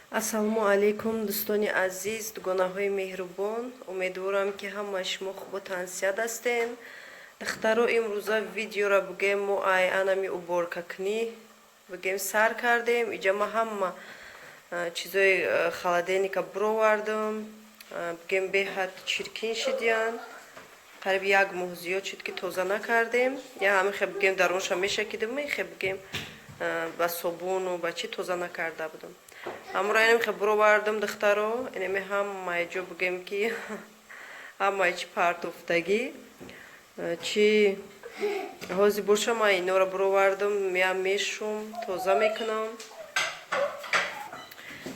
Ассалому алайкум, дӯстони азиз, дугонаҳои меҳрубон. Умедворам, ки ҳамаи шумо хубу тансиҳат ҳастен. Духтаро, имрӯза видеора бугем мо ай анами уборкакунӣ бугем сар кардем. Иҷа ма ҳама чизои холодильника буровардам. Бугем, беҳад чиркин шидиян. Қариб як моҳ зиёд шуд, ки тоза накардем. Я ҳамин хе бугем дарунша мешакидим, хе бугем ба собуну ба чӣ тоза накарда будам. Ҳамуро инам хе буровардам, духтаро. Инаме ҳамаи ҷо бугем, ки ҳамаи чи партофтагӣ чи ҳозир боша, ман инора буровардам, меам, мешум, тоза мекунам.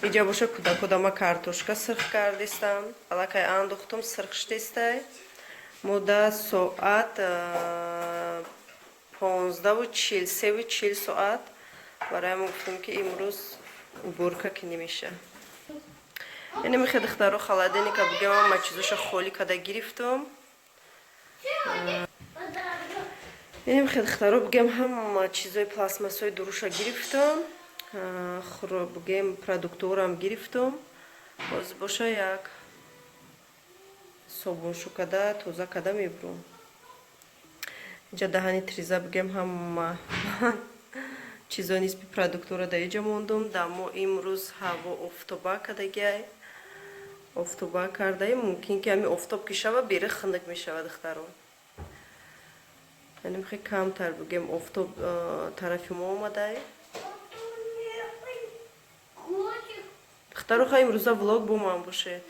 Иҷа боша, кӯдакодама картошка сирх кардистам, аллакай андохтум, сирх шудистай. Мудда соат 15-у 40, 3-у 40 соат. Барои мо гуфтам, ки имрӯз уборка ки немеша. Ина михе, духтаро, холодильника бугем ама чизоша холӣ када гирифтум. Ина михе, духтаро, бугем ҳама чизои пластмассои дуруша гирифтум, бугем продукторам гирифтум. Боз боша, як собуншу када тоза када мебурум. Инҷа даҳани триза бугем ҳама чизо нисби продуктора дар иҷа мондум. Дамо имрӯз ҳаво офтоба кадагиай, офтоба кардаи, мумкин ки ҳами офтоб ки шава, бери хунук мешава, духтаро. Яъне хе камтар бугем офтоб тарафи мо омадай. Духтаро, ха, имрӯза влог бо ман бошед.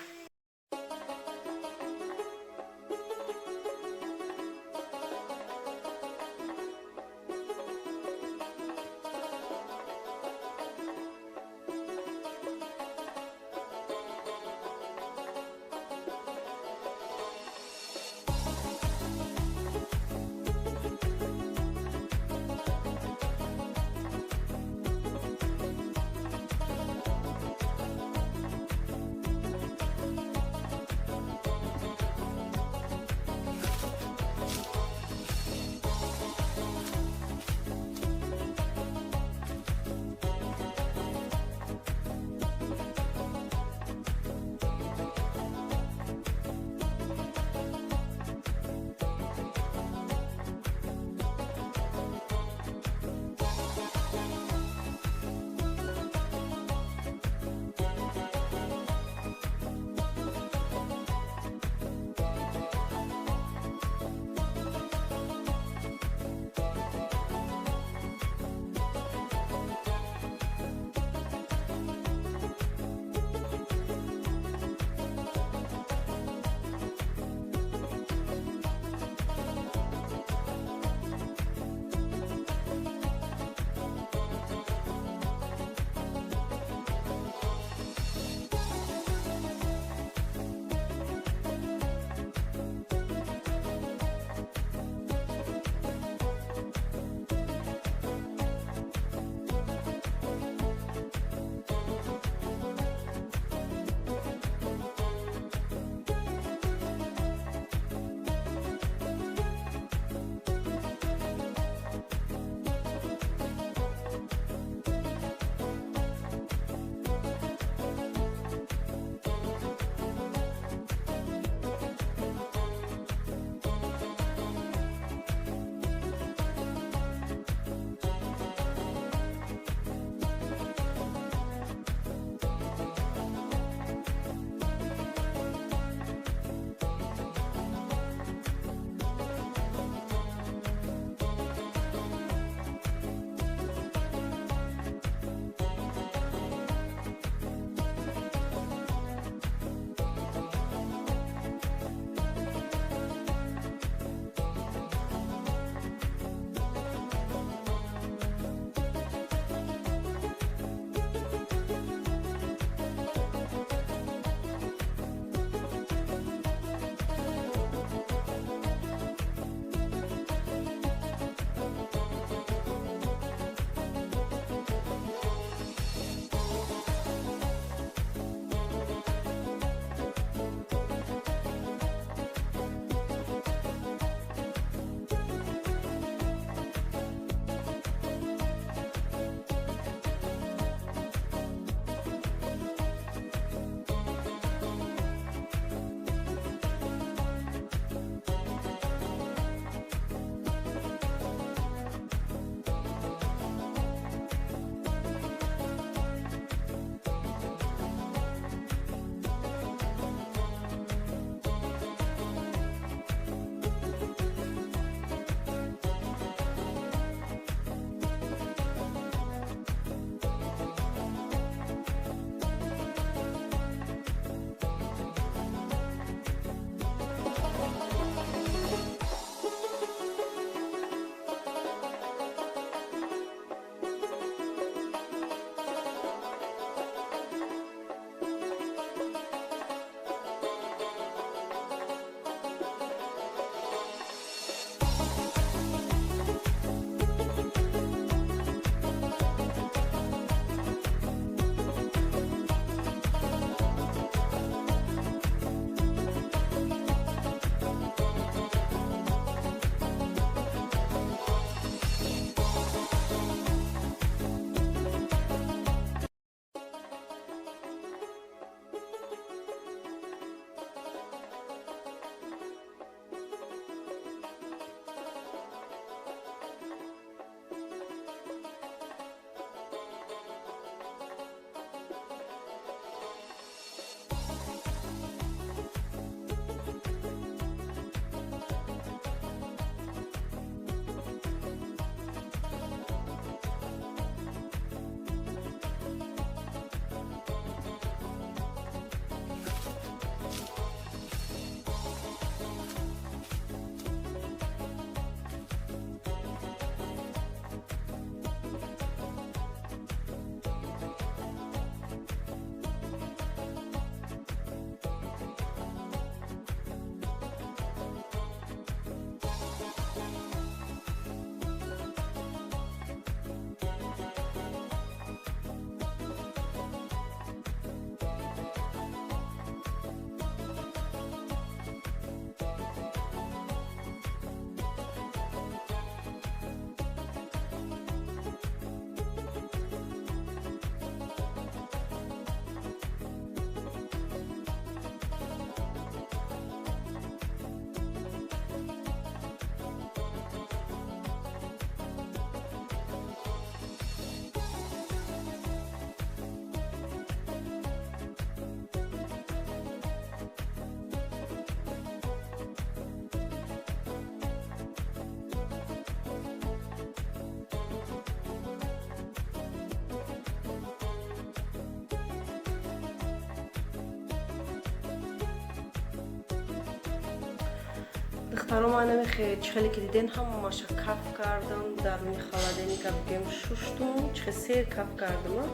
Духтаро, ман намехе чихеле ки диден, ҳамаша каф кардам, даруни холодильника бигем шуштум, чихе сер каф кардам,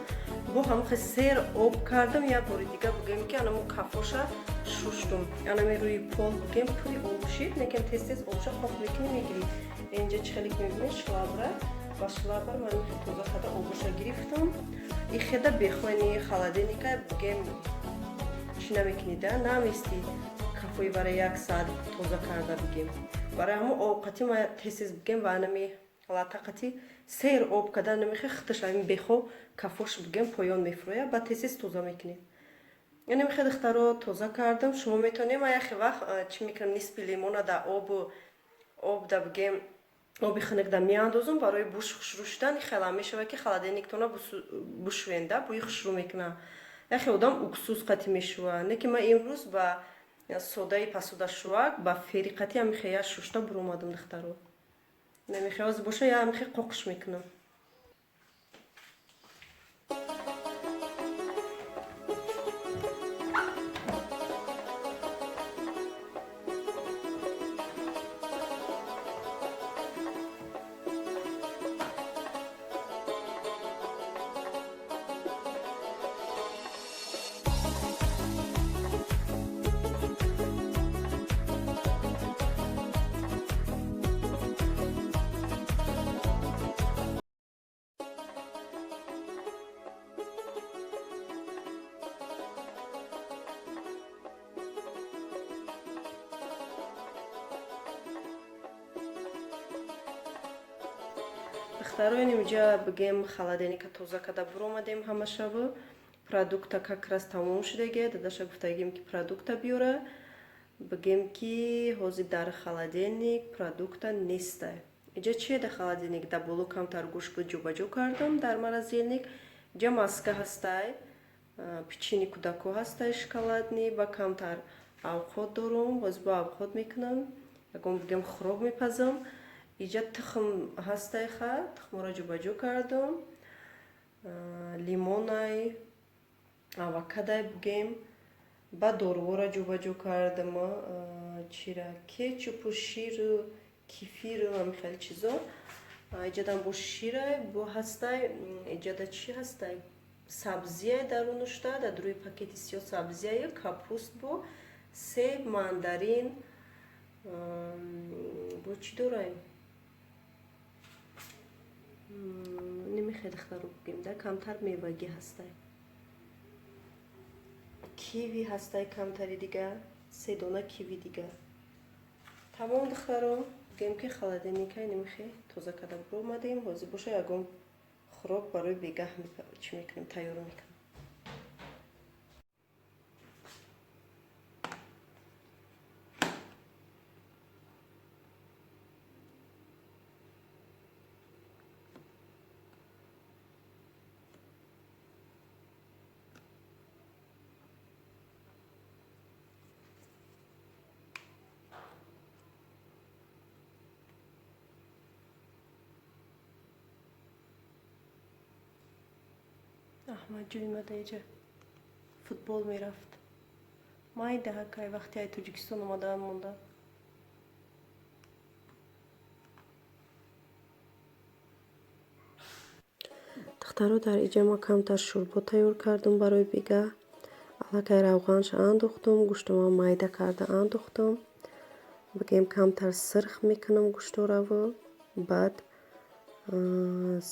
бо ҳамахе сер об кардам, як бори дига бигем ки анамо кафоша шуштум. Анаме рӯи пол бигем пури об шид, лекин тез тез обша пок мекунӣ, мегирӣ. Инҷа чихеле ки мебинед, швабра ба швабра ман тоза карда обоша гирифтам. И хеда бехони холодильника бигем чӣ намекунида, намести кафои барои як саат тоза карда бигем. Барои ҳамо овқати ма тез тез бигем ва анами латақати сер об карда намехе хиташ ами бехо кафош бигем поён мефурӯя, ба тез тез тоза мекунем. Яъне мехе, духтаро, тоза кардам. Шумо метавонем, ма яхе вақт чӣ мекунам, нисфи лимона да обу об да бигем оби хунук да меандозум барои буш хушрӯ шудан. Хела мешавад ки холодильниктона бушӯенда, бӯи хушрӯ мекунад. Яхе одам уксус қатӣ мешӯвад, не ки ман имрӯз ба содаи пасудашӯвак ба фери қатӣ ҳамихе я шушта буромадам, духтаро. Намехе ҳозир боша, я ҳамихе қоқш мекунам. Духтаро, инҷа бигем холодильника тоза карда буромадем ҳамашаву. Продукта как раз тамом шудагия. Дадаша гуфтагим ки продукта биёра. Бигем ки ҳозир дар холодильник продукта неста. Иҷа чие дар холодильник? Дар боло камтар гӯшт буд, ҷобаҷо кардам дар морозильник. Иҷа маска ҳастай, печенье кӯдако ҳастай, шоколадный, ба камтар авқот дорум, боз бо авқот мекунам, ягон бигем хӯрок мепазам. Иҷа тухм ҳастай, ха, тухморо ҷобаҷо кардам, лимонай, авокадай бигем, ба дорувора ҷобаҷо кардам, чира, кетчупу, ширу, кефиру, ҳами хеле чизо. Иҷадам бо ширай, бо ҳастай. Иҷада чӣ ҳастай? Сабзияй дарунушта, дар рӯи пакети сиёҳ сабзияю капуст, бо себ, мандарин, бо чӣ дораем? Намехе, духтаро, бигем да камтар мевагӣ ҳастай, киви ҳастай камтари дига, се дона киви дига. Тамом, духтаро, бигем ки холодильникай намехе тоза карда буромадем. Ҳозир боша ягон хӯрок барои бегаҳ чӣ мекунем, тайёр мекунем. Аҳмадҷон омада, футбол мерафт. Майдаҳакай вақте ай Тоҷикистон омадаам монда. Духтаро, дар иҷа ма камтар шӯрбо тайёр кардам барои бегаҳ. Аллакай равғанша андохтум, гӯштумам майда карда андохтум. Бигем камтар сирх мекунам гӯштораву, баъд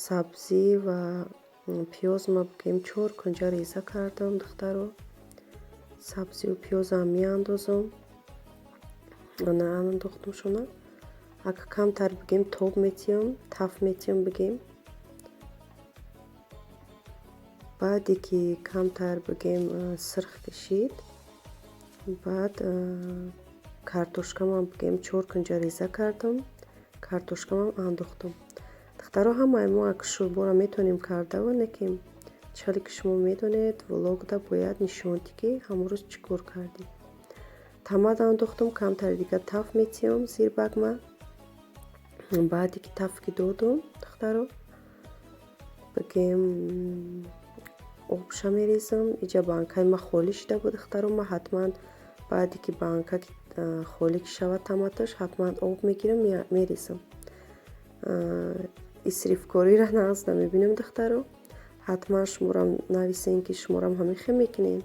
сабзӣ ва пиёз ма бигем чор кунҷа реза кардам, духтаро. Сабзию пиёзам меандозам. Ана андохтумшона. Ака камтар бигем тоб метиём, таф метиём бигем. Баъде ки камтар бигем сирх кашид, баъд картошкамам бигем чор кунҷа реза кардам, картошкамам андохтум. Духтаро, ҳамаи мо ак шӯрборо метавонем кардаву, лекин чӣ ки шумо медонед, влогда бояд нишонди ки ҳамон рӯз чӣ кор кардем. Тамат андохтум, камтари дига таф метиём зирбакма. Баъде ки таф ки додум, духтаро, бигем обша мерезам. Иҷа банкаи ма холӣ шуда буд, духтаро, ма ҳатман Баъде ки банка холӣ ки шавад томаташ, ҳатман об мегирам, мерезам. Исрифкориро нағз намебинам, духтаро. Ҳатман шуморам нависен, ки шуморам ҳамин хел мекунед?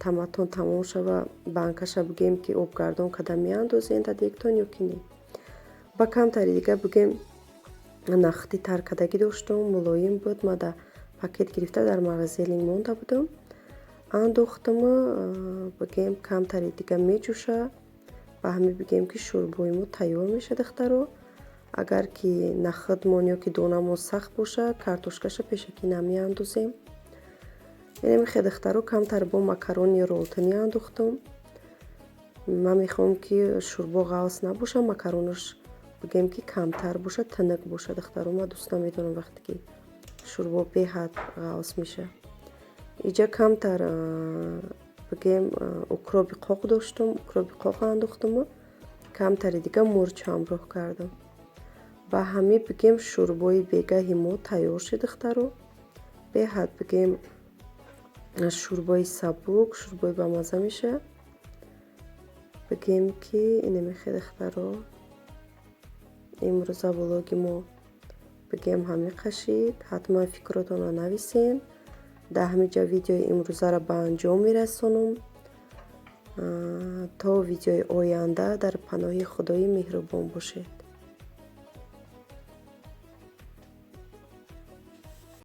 Томатон тамом шава, банкаша, бигем, ки обгардон када меандозен дар дегтон ё ки не? Ба камтари дига, бигем, нахӯди таркадагӣ доштум, мулоим буд. Ма дар пакет гирифта дар морозильник монда будам, андохтаму, бигем, камтари дига меҷӯша. Ба ҳамин, бигем, ки шӯрбои мо тайёр мешавад, духтаро. Агар ки нахӯдмон ё ки донамон сахт бошад, картошкаша пешакӣ намеандозем. Инамихе, духтаро, камтар бо макарони ролтонӣ андохтум. Ман мехоҳам, ки шӯрбо ғафс набошад, макаронаш, бигем, ки камтар бошад, тинук бошад, духтаро. Ман дӯст намедорам, вақте ки шӯрбо беҳад ғафс мешавад. Иҷа камтар, бигем, укроби қоқ доштум, укроби қоқ андохтуму камтари дига мурч ҳамроҳ кардам. Ба ҳамин, бигем, шӯрбои бегаҳи мо тайёр шуд, духтаро. Беҳад, бигем, шӯрбои сабук, шӯрбои бамаза мешавад. Бигем, ки инамихе, духтаро, имрӯза влоги мо, бигем, ҳамин қашид. Ҳатман фикротонро нависен. Дар ҳамин ҷа видеои имрӯзаро ба анҷом мерасонам. То видеои оянда дар паноҳи Худои меҳрубон бошед.